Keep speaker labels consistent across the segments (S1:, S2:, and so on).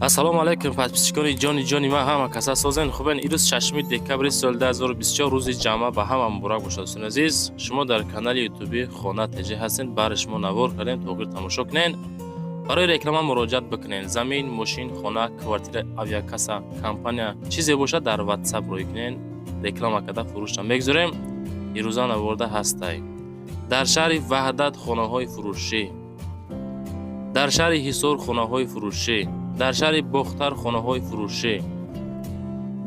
S1: Ассалому алайкум, подписчикони ҷони ҷони ман, ҳама каса созен, хубен? Ирӯз 6 декабри соли 2024, рӯзи ҷамъа ба ҳама муборак бошад. Дӯстони азиз, шумо дар канали ютуби Хона ТЖ ҳастед. Баҳри шумо навор кардем, то охир тамошо кунед. Барои реклама муроҷиат бикунед: замин, мошин, хона, квартира, авиакасса, компания, чизе бошад, дар Ватсап рӯй кунед, реклама карда фурӯшта мегузорем. Ирӯза наворда ҳастай: дар шаҳри Ваҳдат хонаҳои фурӯшӣ, дар шаҳри Ҳисор хонаҳои фурӯшӣ, дар шаҳри Бохтар хонаҳои фурӯшӣ,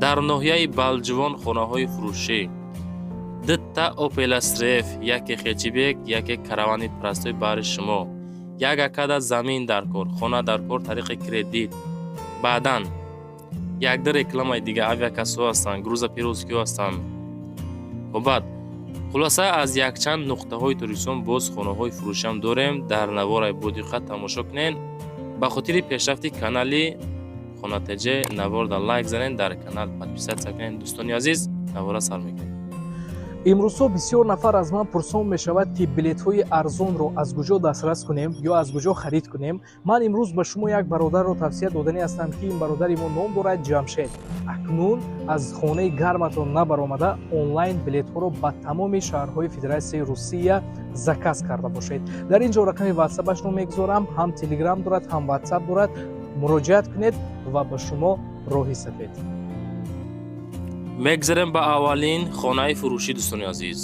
S1: дар ноҳияи Балҷувон хонаҳои фурӯшӣ, дитта Опел Астра, яке хэтчбек, яке каравани простой. Баҳри шумо як акада замин дар кор, хона дар кор, тариқи кредит. Баъдан якда рекламаи дига: авиакассаҳо ҳастанд, грузоперевозкиҳо ҳастанд. Баъд, хулоса, аз якчанд нуқтаҳои Тоҷикистон боз хонаҳои фурӯшиам дорем. Дар наворай бодиққат тамошо кунед. Ба хотири пешрафти канали Хона ТЖ наворда лайк занед, дар канал подписаться кунед. Дӯстони азиз, навора сар мекунем.
S2: Имрӯзҳо бисёр нафар аз ман пурсон мешавад, ки билетҳои арзонро аз куҷо дастрас кунем ё аз куҷо харид кунем. Ман имрӯз ба шумо як бародарро тавсия доданӣ ҳастам, ки ин бародари мо ном дорад Ҷамшед. Акнун аз хонаи гарматон набаромада, онлайн билетҳоро ба тамоми шаҳрҳои Федератсияи Русия заказ карда бошед. Дар ин ҷо рақами ватсапашро мегузорам, ҳам Телеграм дорад, ҳам Ватсап дорад. Муроҷиат кунед ва ба шумо роҳи сафед.
S1: Мегзарем ба аввалин хонаи фурӯшӣ. Дӯстони азиз,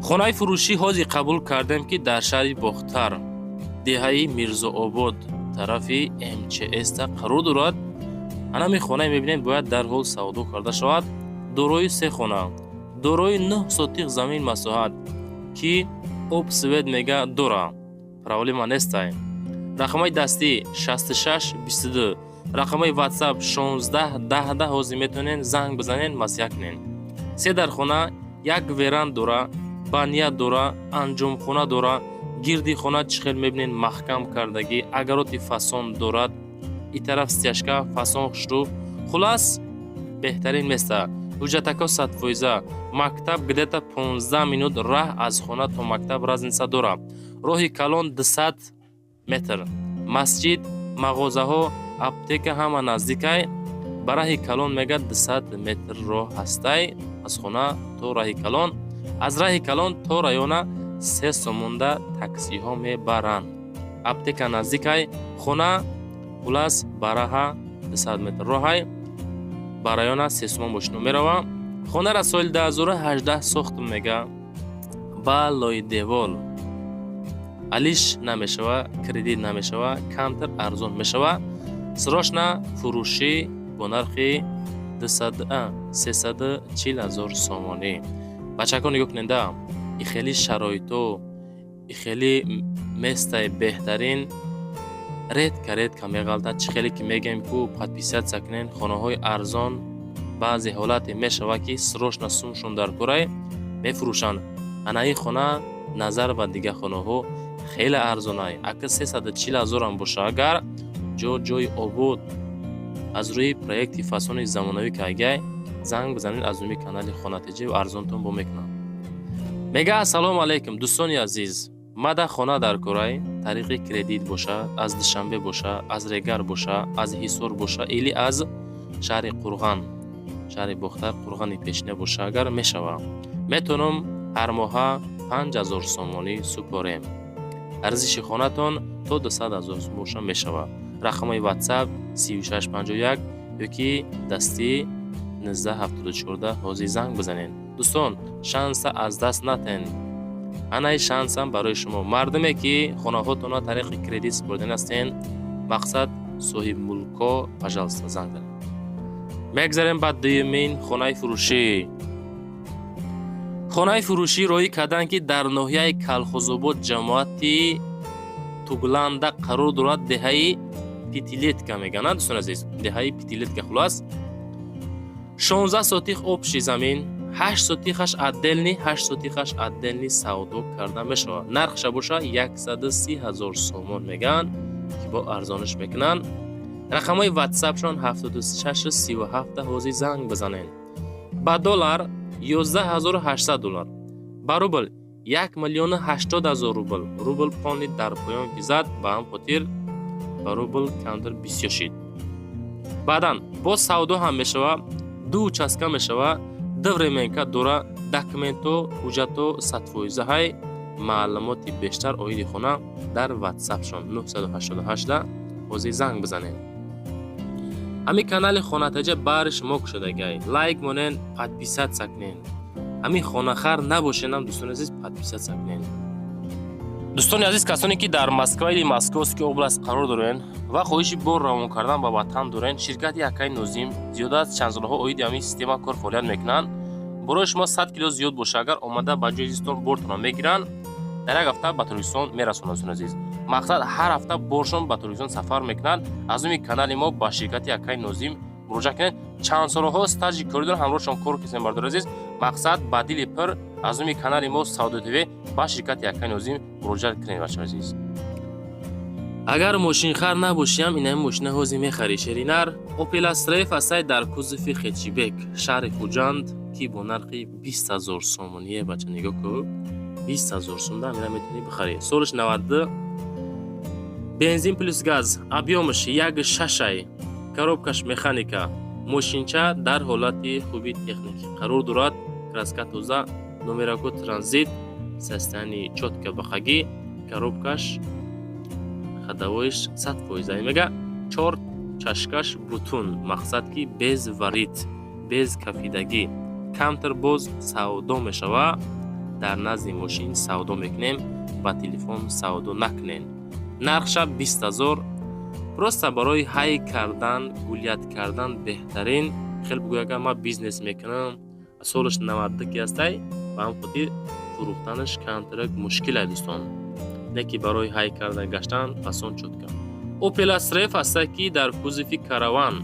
S1: хонаи фурӯшӣ ҳозир қабул кардем, ки дар шаҳри Бохтар, деҳаи Мирзообод, тарафи МЧСта қарор дорад. Анами хонае мебинем, бояд дарҳол савдо карда шавад. Дорои се хона, дорои 9 сотих замин масоҳат, ки об, свет мега дора, проблема нестай. Рақамҳои дастӣ 66 22, рақамҳои WhatsApp 16 10 10. Ҳозир метавонед занг бизанед, маслиҳат кунед. Се дархона, як веранда дора, баня дора, анҷомхона дора. Гирди хона чӣ хел мебинед, маҳкам кардагӣ, огороди фасон дорад, и тараф стяжка, фасон хушрӯ. Хулас, беҳтарин места. Ҳуҷҷатако 100%. Мактаб где-то 15 минут раҳ аз хона то мактаб разница дорад. Роҳи калон 200 метр. Масҷид, мағозаҳо, аптека ҳама наздикай. Ба раҳи калон мега 200 метр роҳ ҳастай аз хона то раҳи калон. Аз раҳи калон то района 3 сомонда таксиҳо мебаранд. Аптека наздикай хона. Хулас, ба раҳа 200 метр роҳай, ба района 3 сомон мошино мерава. Хонара соли 2018 сохтм, мега, ба лойдевол алиш намешава, кредит намешава, камтар арзон мешава. Срочно фурӯшӣ бо нархи 340 000 сомонӣ. Бачако, нигоҳ куненда, и хеле шароито, и хеле местаи беҳтарин редко, редко меғалтад. Чӣ хеле ки мегӯем ку, подписаться кунен. Хонаҳои арзон баъзе ҳолате мешавад, ки срочно сумшон дар корай, мефурӯшанд. Ана ин хона назар ба дигар хонаҳо хеле арзонай. Ака, 340 ҳазорам боша агар, ҷо ҷои обод, аз рӯи проекти фасони замонавӣ кайгай. Занг бизанед аз номи канали Хона ТЖ, арзонтон бо мекунам. Мега: «Ассалому алайкум, дӯстони азиз, мада хона дар корай, тариқи кредит боша, аз Душанбе боша, аз Регар боша, аз Ҳисор боша или аз шаҳри Қурған, шаҳри Бохтар, Қурғани пешина боша агар мешава. Метавонам ҳар моҳа 5000 сомонӣ супорем. Арзиши хонатон то 200 000 боша мешавад. Рақамҳои WhatsApp 3651 ёки дастӣ 1974. Ҳозир занг бизанед. Дӯстон, шанса аз даст натен. Анаи шансам барои шумо, мардуме ки хонаҳотонро тариқи кредит супоридан ҳастен, мақсад соҳибмулкҳо, пожалуйста, занг занед. Мегзарем ба дуюмин хонаи фурӯшӣ. Хонаи фурӯшӣ роҳӣ карданд, ки дар ноҳияи Калхозобод, ҷамоати Тугланда қарор дорад, деҳаи Пятилетка мегӯянд, дӯстони азиз, деҳаи Пятилетка. Хулас, 16 сотих общий замин, 8 сотихаш отдельный, 8 сотихаш отдельный савдо карда мешавад. Нархша боша 130 000 сомон мегӯянд, ки бо арзониш мекунанд. Рақамҳои ватсапшон 7637. Ҳозир занг бизанед. Ба доллар 11 800 доллар, ба рубл 1 миллиону 80 ҳазор рубл. Рубл пони дар поён ки зад, ба ҳам хотир ба рубл камтар бисёр шид. Баъдан боз савдо ҳам мешава, ду участка мешава, ду временка дора, документу ҳуҷҷату 100%-ҳай. Маълумоти бештар оиди хона дар ватсапшон 988 ҳозир занг бизанед. Ҳамин канали Хонатаҷа баҳри шумо кушодагай. Лайк монен, подписаться кунен. Ҳамин хонахар набошенам, дӯстони азиз, подписаться кунен. Дӯстони азиз, касоне ки дар Москва или Московский область қарор дорен ва хоҳиши бор равон кардан ба ватан дорен, ширкати Акаи Нозим зиёда аз чанд солҳо оиди ҳамин система кор фаъолият мекунанд. Борои шумо 100 кило зиёд боша, агар омада ба ҷои зистон бортонро мегиранд, дар як ҳафта ба Тоҷикистон мерасонанд. Дӯстони азиз, мақсад, ҳар ҳафта боршон ба Тоҷикистон сафар мекунанд. Аз номи канали мо ба ширкати Акаи Нозим муроҷиат кунед. Чанд солҳо стажи корӣ доранд, ҳамроҳшон кор кардем. Бардори азиз, мақсад, ба дили пир аз номи канали мо Савдо ТВ ба ширкати Акаи Нозим муроҷиат кунед. Бачаҳои азиз, агар мошинхар набошиам, инами мошина ҳозир мехарӣ. Шеринар Опел Астра Ф ҳастай дар кузови хэтчбек, шаҳри Хуҷанд, ки бо нархи 20 000 сомоние. Бача, нигоҳ кун, 20 000 сумда ҳамина метавонӣ бихарӣ. Солаш 92, бензин плюс газ, объёмаш як шашай, коробкаш механика. Мошинча дар ҳолати хуби техникӣ қарор дорад, краска тоза, номерако транзит, состояние чётко бақагӣ, коробкаш, ходовоиш 100%. Мега, чор чашкаш бутун, мақсад, ки без варит, без кафидагӣ. Камтар боз савдо мешава. Дар назди мошин савдо мекунем, ба телефон савдо накунем. Нархша 20 000. Просто барои ҳай кардан, гулять кардан беҳтарин. Хел бигӯй, агар ман бизнес мекунам, солаш 92 ки ҳастай, ба ҳам хотир фурӯхтанаш камтарак мушкил ай, дӯстон. Не ки барои ҳай карда гаштан фасон, чётко. Опел Астра Ф ҳастай, ки дар кузови Караван,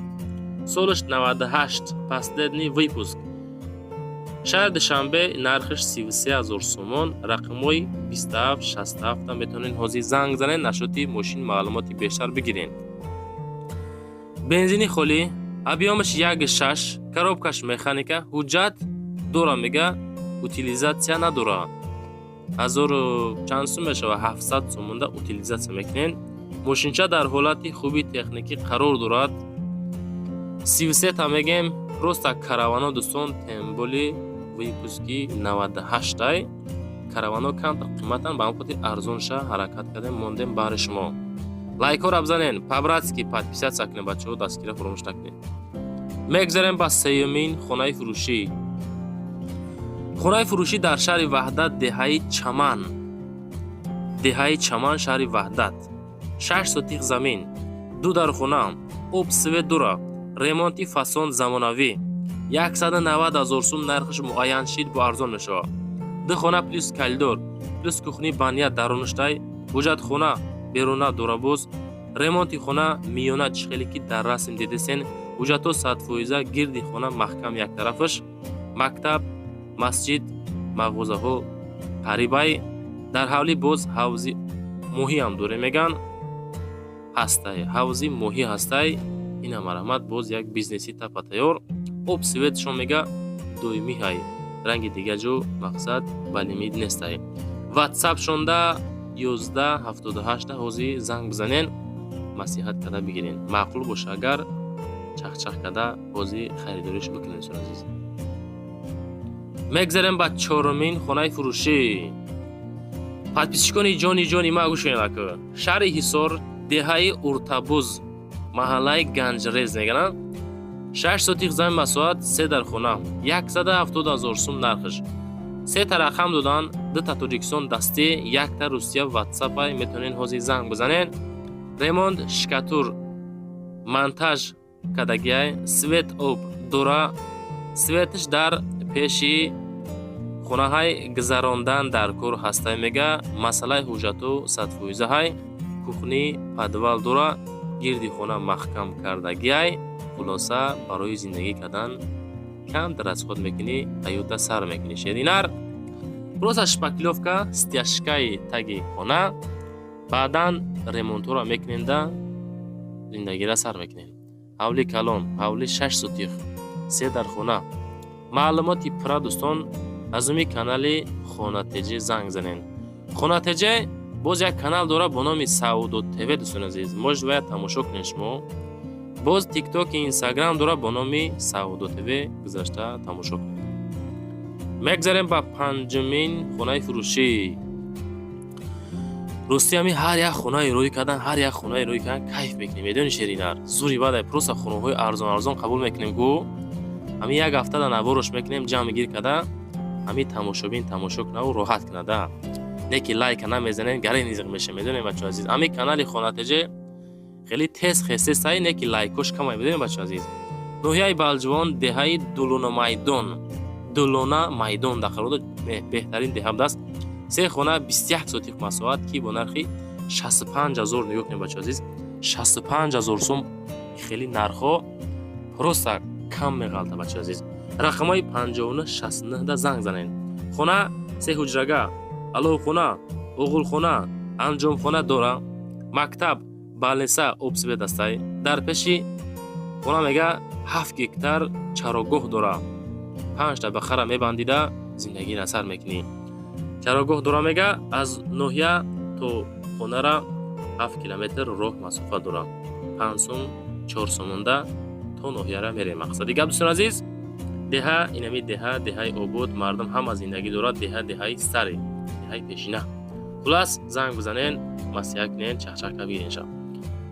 S1: солаш 98, последний выпуск, шаҳри Душанбе, нархаш 33 000 сомон. Рақамҳои 27 67 метавонед ҳозир занг занед, насчёти мошин маълумоти бештар бигиред. Бензини холӣ, объёмаш як шаш, коробкаш механика, ҳуҷҷат дора, мега, утилизация надора. Ҳазору чанд сум мешава, 700 сомонда утилизация мекунед. Мошинча дар ҳолати хуби техникӣ қарор дорад. 33-та мегем, просто Каравано, дӯстон, тем более выпуски 98-ай. Каравано камтар қиматанд, ба ҳам хотир арзонша ҳаракат кардем, мондем баҳри шумо. Лайкҳоро бизанен, по-братски подписаться кунед, бачаҳо, дастгира фаромӯш накунед. Мегзарем ба сеюмин хонаи фурӯшӣ. Хонаи фурӯшӣ дар шаҳри Ваҳдат, деҳаи Чаман, деҳаи Чаман, шаҳри Ваҳдат, 6 сотих замин, ду дархона, об, свет дура, ремонти фасон, замонавӣ. 190 000 сум нархаш муайян шид, бо арзон мешавад. Ду хона плюс коридор плюс кухни, баня дарунуштай, ҳуҷҷатхона беруна дорабоз. Ремонти хона миёна, чихеле ки дар расм дидесен, ҳуҷҷатҳо 100%, гирди хона маҳкам, яктарафаш мактаб, масҷид, мағозаҳо қарибай. Дар ҳавлӣ боз ҳавзи моҳиам дорем, меган, ҳастай, ҳавзи моҳӣ ҳастай. Ина, марҳамат, боз як бизнеси тапа тайёр. Об, светшон, мега, доимӣ ҳай, ранги дига ҷо, мақсад, ба лимит нестай. Ватсапшонда 11 78 ҳозир занг бизанен, маслиҳат карда бигирен. Маъқул боша агар, чахчах карда ҳозир харидориш бикунед. Дӯстони азиз, мегзарем ба чорумин хонаи фурӯшӣ. Подписчикони ҷони ҷони ма, гӯш кунед. Шаҳри Ҳисор, деҳаи Уртабуз, маҳаллаи Ганҷрез мегананд. 6 сотих замин масоҳат, се дар хона, 170 000 сум нархаш. Сета рақам додан: дута Тоҷикистон дастӣ, якта Русия. Ватсапай, метавонед ҳозир занг бизанед. Ремонт, штукатур, монтаж кардагиай, свет, об дора, светш дар пеши хонаҳай гузарондан дар кор ҳастай, мега. Масъалаи ҳуҷҷату 100%-ҳай, кухни, подвал дора, гирди хона маҳкам кардагиай. Хулоса, барои зиндагӣ кардан камтар аз худ мекунӣ, ҳаёта сар мекунӣ. Шеринар, просто шпаклёвка, стяжкаи таги хона, баъдан ремонтҳоро мекунем, да зиндагиро сар мекунем. Ҳавли калон, ҳавли 6 сотих, се дар хона. Маълумоти пурра, дӯстон, аз номи канали Хонатеҷе занг занен. Хонатеҷе боз як канал дорад бо номи Савдо ТВ. Дӯстони азиз, может, бояд тамошо кунед шумо. Боз Тиктоки, Инстаграм дора бо номи Савдо ТВ, гузашта тамошо кунед. Мегзарем ба панҷумин хонаи фурӯшӣ. Рости, ҳами ҳар як хонаи рӯй кардан, ҳар як хонаи рӯй кардан кайф мекунем, медони, шеринар зури бадай. Просто хонаҳои арзон арзон қабул мекунем гу, ҳами як ҳафта да наворош мекунем, ҷамъгир карда, ҳами тамошобин тамошо кунаву роҳат кунада. Не ки лайка намезанем, гаре низиқ меша, медонем, бачо азиз. Ҳами канали Хонатеже хеле тез хестесай, не ки лайкош камай, медонем, бачо азиз. Ноҳияи Балҷувон, деҳаи Дулунамайдон, Дулона Майдон дар қарор, беҳтарин деҳа будааст. Се хона, 21 сотих масоҳат, ки бо нархи 65 000. Нигоҳ кунед, бачо азиз, 65 000 сум. Хеле нархҳо просто кам меғалта, бачо азиз. Рақамҳои 59 69 да занг занед. Хона се ҳуҷрага, аловхона, оғулхона, анҷомхона дора, мактаб, больница, обсвет астай. Дар пеши хона, мега, 7 гектар чарогоҳ дора, панҷта бақара мебандида, зиндагиро сар мекунӣ. Чарогоҳ дора, мега, аз ноҳия то хонара 7 километр роҳ масофа дора. 5 сум, 4 сомонда то ноҳияра мерем. Мақсади гап, дӯстон азиз, деҳа инами деҳа, деҳаи обод, мардум ҳама зиндагӣ дорад. Деҳа, деҳаи старый, деҳаи пешина. Хулас, занг бизанен, маслиҳат кунен, чахчахка бигирен шав.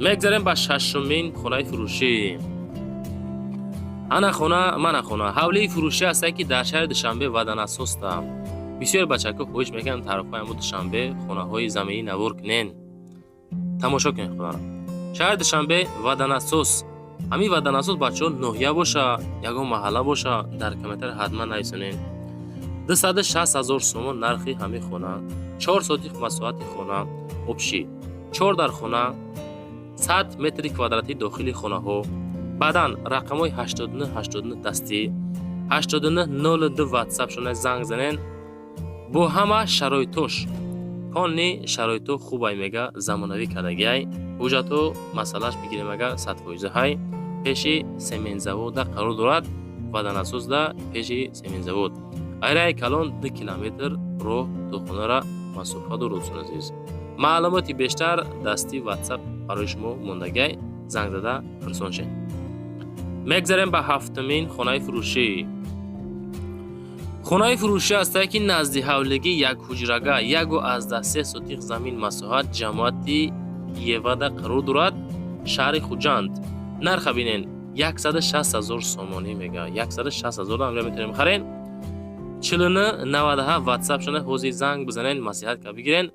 S1: Мегзарем ба шашумин хонаи фурӯшӣ. Ана хона, мана хона, ҳавлии фурӯшӣ ҳастае, ки дар шаҳри Душанбе, Ваданасоста. Бисёр бачако хоҳиш мекунанд, тарафҳои ҳамо Душанбе хонаҳои заминӣ навор кунен. Тамошо кунед хонаро. Шаҳри Душанбе, Ваданасос. Ҳамин Ваданасос, бачаҳо, ноҳия боша, ягон маҳалла боша, дар комментар ҳатман нависонед. 260 000 сомон нархи ҳамин хона, 4 сотих масоҳати хона, общий чор дар хона, 100 метри квадратӣ дохили хонаҳо. Баъдан рақамҳои 89 89 дастӣ, 89 02 ватсап шона, занг занен. Бо ҳама шароитош, полный шароито хубай, мега, замонавӣ кардагиай. Ҳуҷҷатҳо масъалааш бигирем, ага 100 фоиза ҳай. Пеши сементзавода қарор дорад, Ваданасозда, пеши сементзавод. Айраи калон 2 километр роҳ то хонара масофа дорад. Дӯстон азиз, маълумоти бештар дасти ватсап барои шумо мондагиай, занг зада пурсон шед. Мегзарем ба ҳафтумин хонаи фурӯшӣ. Хонаи фурӯшӣ ҳастае, ки назди ҳавлигӣ, як ҳуҷрага, 1,3 сотих замин масоҳат, ҷамоати Евада қарор дорад, шаҳри Хуҷанд. Нарха бинен, 160 000 сомонӣ, мега, 160 000 амра метавонем харен. 49 97 ватсап шона, ҳозир занг бизанен, маслиҳат ка бигирен.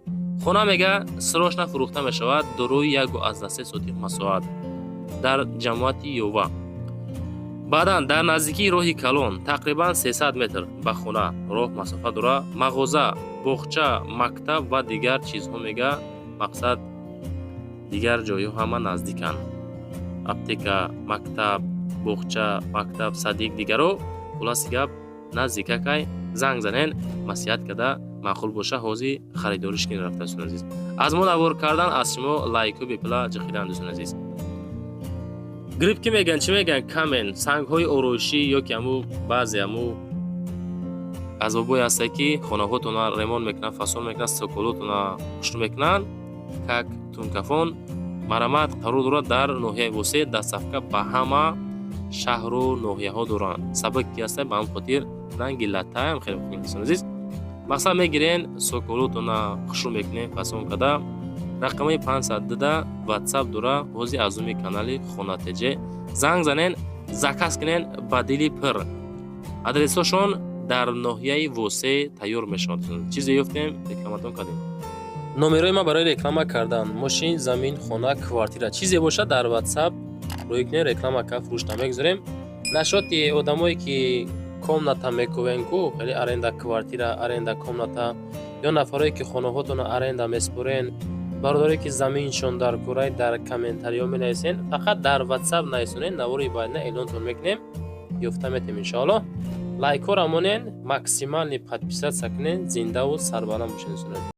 S1: Хона, мега, срочно фурӯхта мешавад. Дорои 1,3 сотих масоҳат дар ҷамоати Ёва. Баъдан дар наздикии роҳи калон, тақрибан 300 метр ба хона роҳ масофа дора. Мағоза, боғча, мактаб ва дигар чизҳо, мега, мақсад, дигар ҷойҳо ҳама наздиканд: аптека, мактаб, боғча, мактаб, садик, дигаро. Хулоси гап, наздикакай. Занг занен, маслиҳат карда, маъқул боша, ҳозир харидориш кунед рафта. Дӯстон азиз, аз мо навор кардан, аз шумо лайку бепула ҷиқидан. Дӯстон азиз, гриб ки мегӯянд, чӣ мегӯянд, камень, сангҳои ороишӣ ё ки ҳаму баъзе ҳаму асбобҳое ҳастае, ки хонаҳотона ремонт мекунанд, фасон мекунанд, стеклотона хушрӯ мекунанд, как тункафон, марамат қарор дорад дар ноҳияи Восеъ. Доставка ба ҳама шаҳру ноҳияҳо доранд. Сабак ки ҳаста, ба ҳам хотир ранги латтаам хеле хуб. Дӯстон азиз, мақсад, мегирен, соколотона хушрӯ мекунем, фасон карда. Рақамҳои 502 ватсап дора. Ҳозир аз номи канали Хона ТЖ занг занен, заказ кунен ба дили пир. Адресҳошон дар ноҳияи Восеъ тайёр мешавад. Чизе ёфтем, рекламатон кардем. Номерои ман барои реклама кардан мошин, замин, хона, квартира, чизе бошад, дар ватсап рӯй кунем, реклама ка, фурӯш намегузорем. Нашоти одамое ки комната мекувен ку, хеле аренда квартира, аренда комната, ё нафарое ки хонаҳотонро аренда меспорен, бародарое ки заминшон дар курай, дар комментариҳо менависен. Фақат дар ватсап нависонен, навори баъдина эълонтон мекунем, ёфта метем, иншоаллоҳ. Лайкҳоро монен, максимальный подписаться кунен. Зиндаву сарбаланд бошед, дӯстони азиз.